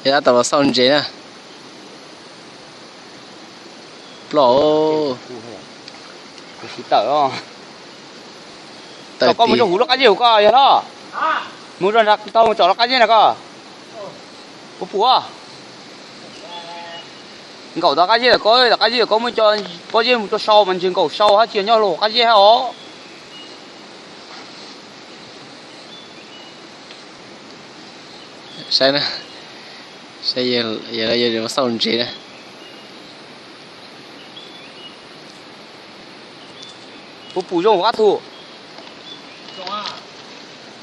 Tab tom los xauj ntses na. Ploj. Tawm koj mus rau huv lub qab zeb huv koj yog no. Mus rau nrad tau tsom lub qab zeb na koj. Puas pum? Nkaum tau qab zeb tau koj, tau qab zeb tau koj muab cov pob zeb mus rau sau mas ntses nkaum sau hab tsis yog nyob rau qab zeb hab os. Saib na, saib yawg, yawg xauj ntses na. Puas pum zoo qab thu?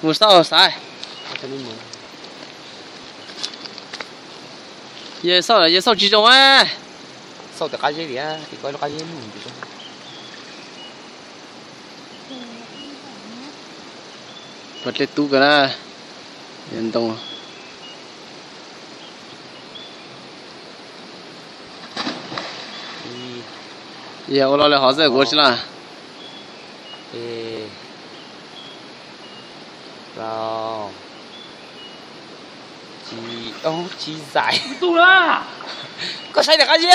Mus xauj xaiv. Yawg xauj, yawg xauj tsis zoo a. Xauj tim qab zeb tias tim koj lub qab zeb mus. Pov dlej tub kawg na, ntoo. Yog ua lo lawm hov xwb kuv ua tsis laj. Rau, tsis, tsis zais. Koj saib rov qab zeb.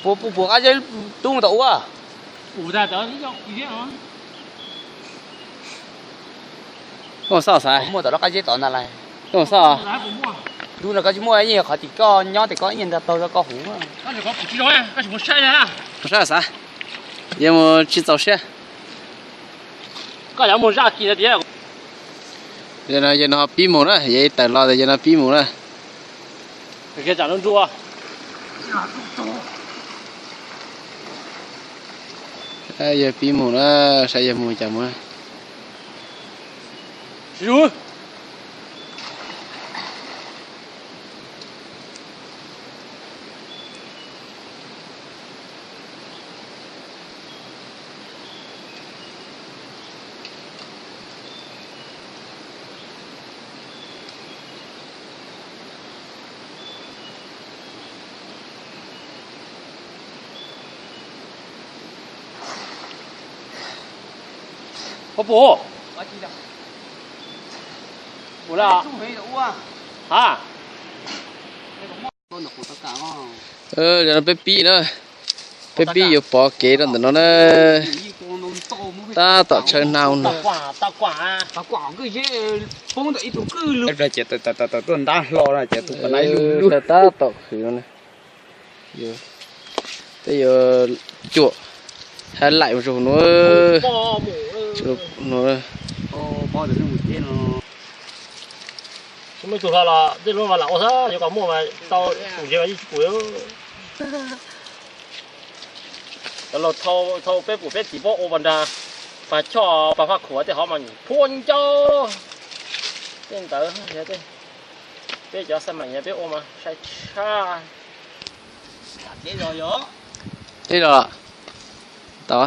Puas, puas, puas qab zeb tub mus tom ua? Koj xauj xaiv. Muaj tom lub qab zeb tod ntag lauj. Koj xauj. Tub no koj tsis muaj, yeej yog qhov tim koj nyob tim koj ib nyuag nrog taug rau koj huv. Mus saib xaiv. Yog mus tsis txaus siab. Yog no pib mus na, yog tawm los tas yog no pib mus na. Yog pib mus na, saib yog mus cas mus. Puas pum? Ua li ha. Yog no peb pib na, peb pib yuav pov kev rau ntawm no na. Tab tom tshaw nag no. Tuaj ntab hlo no ces tus pab nai lug lug tab tom khwv no. Peb yuav cuam hab laim mus rau huv no. Tsis muaj ib tug hlo los tej lub mas lam ua xwb, yuav kom muaj mas tau tus ntses mas yeej tsis pum. Cov laus thau peb pum peb txiv puab ua pas nrag, pas choj pas faj khuam tej hov mas phua ncau. Tej ntawd yog peb cov xaj maim peb ua mas sai tshaj. Deb zog, tau.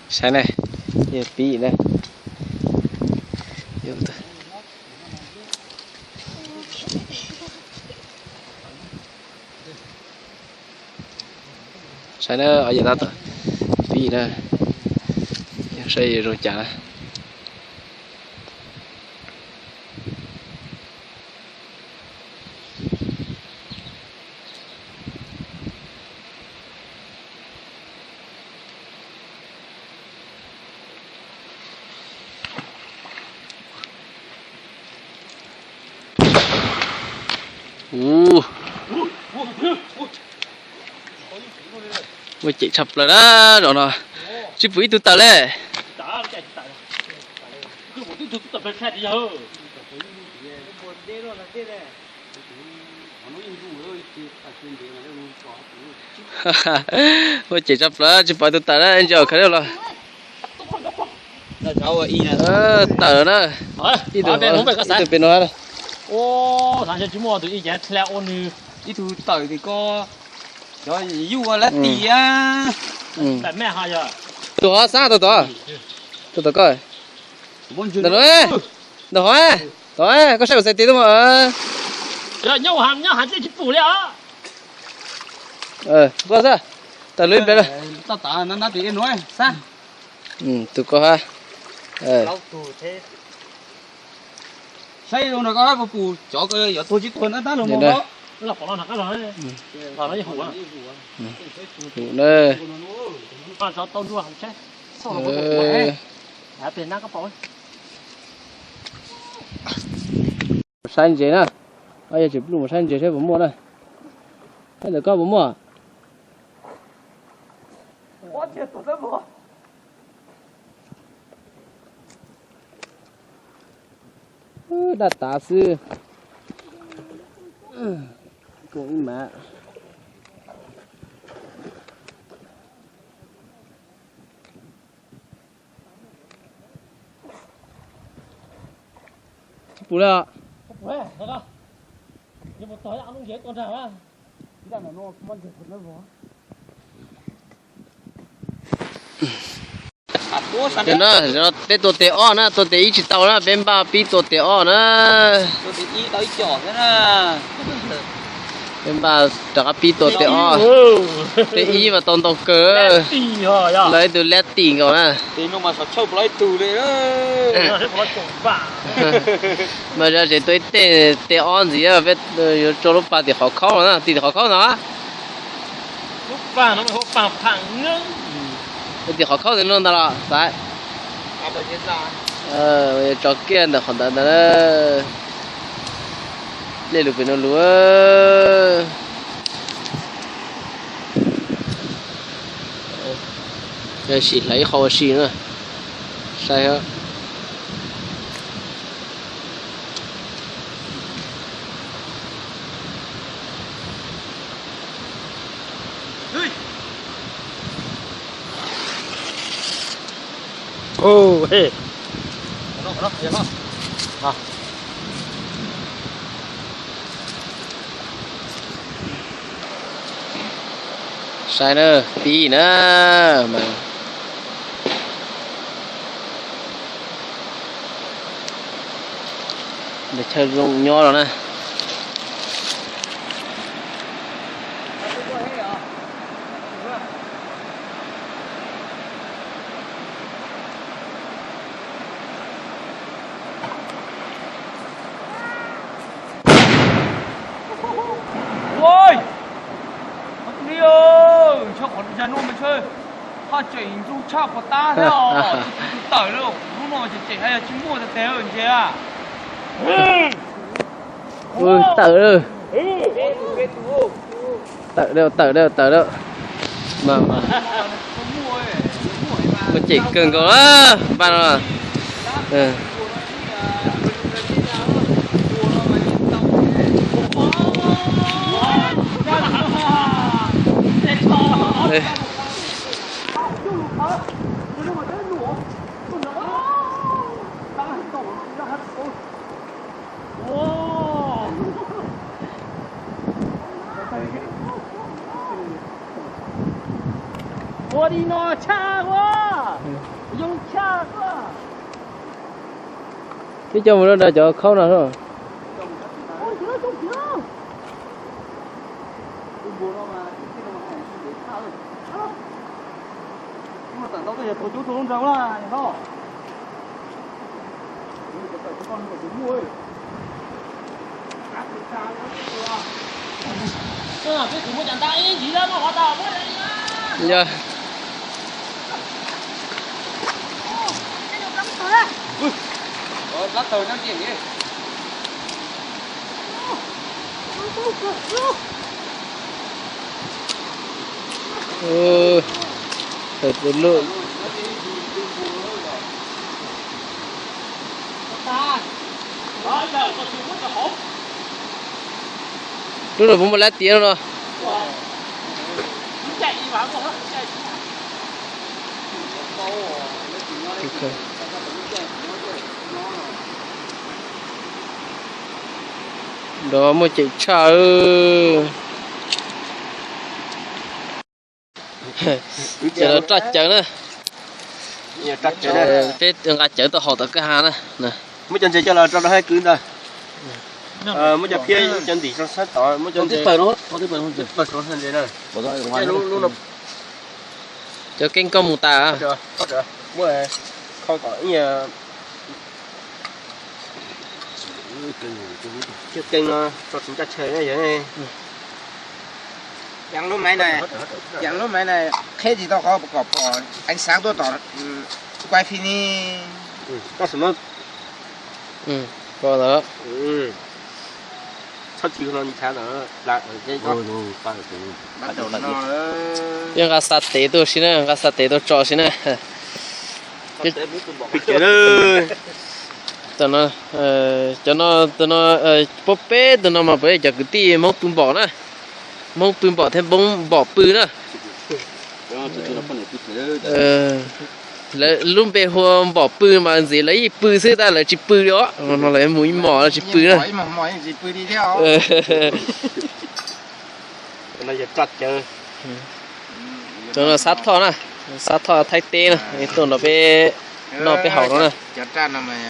Saib na, yog pib na. Saib na, yog tab tom pib na, saib zoo cas na. Ua, muaj ceem tshaj plaws na, zaum no tsis pum ib tug tawm le. Muaj ceem tshaj plaws tsis pom tus tawm na, ntsia khawv los. Tawm na, ib tug pem no. Ib tug tawm tim ko, cov yuj lab tim. Tus hov xab tau tod, tus tod koj. Ntawm no, ntawm hov, tod koj saib kuv txhais tes tuaj mas. Koj xwb, tawm lub ib pliag. Tus koj hab. Saib zoo no koj hab puas pum cov ko yuav tuag tsis tuag na tab los mus no. Hum na. Saib ntses na. Yog tsis pluj mus saib ntses saib puas muaj na. Saib ntawm koj puas muaj. Daj tav xwb. Ib mas. Tsis pum li os. Peb tua tes ob na, tua tes ib tsis tau na, peb npaj pib tua tes ob na. Peb npaj rov qab pib tua tes ob. Tes ib mas tau ntau kawg. Los ib tug lab tim nkaus na. Mas tseem tua ib teg tes ob ntxiv, peb yuav tso lub pag tim qhov khaub no na, tim qhov khaub ntag. Tim qhov khaub tim no ntag los xaiv. Tso kiag ntawm qhov ntawd ntag. Dlej lug pem no lug. Sim hlais ib qho ua si na. Saib. Saib na, pib na mas. Chaw zoo nyob no na. Tshaj qhov ya no mas tshaj, haj tseem ntxub tshaj puas tab thiab os, tsis tau tawm lawm, lub no ces tseem haj yog tsis muaj tiag tiag ntses. Tawm lawm. Tawm lawm, tawm lawm, tawm lawm. Mas, mas. Muaj ceem kawg nkaus na, npaj no. Ua li no tshaj ua, zoo tshaj. Twb coj mus rau nram cov khaub no. Yog. Tawm tus lub. Lub no puas muaj lab tiav no? Nrov muaj ceem tshaj. Ces los raj cawv na. Peb nqa cawv tuaj haus tom kwj ha na. Muab cov ntses coj los rau rau hab kwv ntag. Muab cov phiab, cov ntim rau sab tod, muab cov ntses. Lub no. Cov keeb koj mus tas. Muab kho kom ib yam, cov keeb no tso tsis ncaj chaw yog. Yaa lub maiv na, yaa lub maiv na, qheb tsis tau qhov kom pom eev xaav tuaj tom kuai fi ni. Yeej nqa xa tev tuaj si na, nqa xa tev tuaj tso si na. Cov no, cov no, tus no, puab peb tug no mas puas yog cov kwv tij Hmoob pw npom na. Hmoob pw npom thiab Hmoob npom pw na. Lawv lub npe hu npom pw mas ntxiv lawv yeej pw xwb tab lawv tsis pw li os. No lawv mus ib mos lawv tsis pw na. Cov no Xab Thoj na, Xab Thoj Thaib teb na, tuaj nrog peb noj peb haus no na.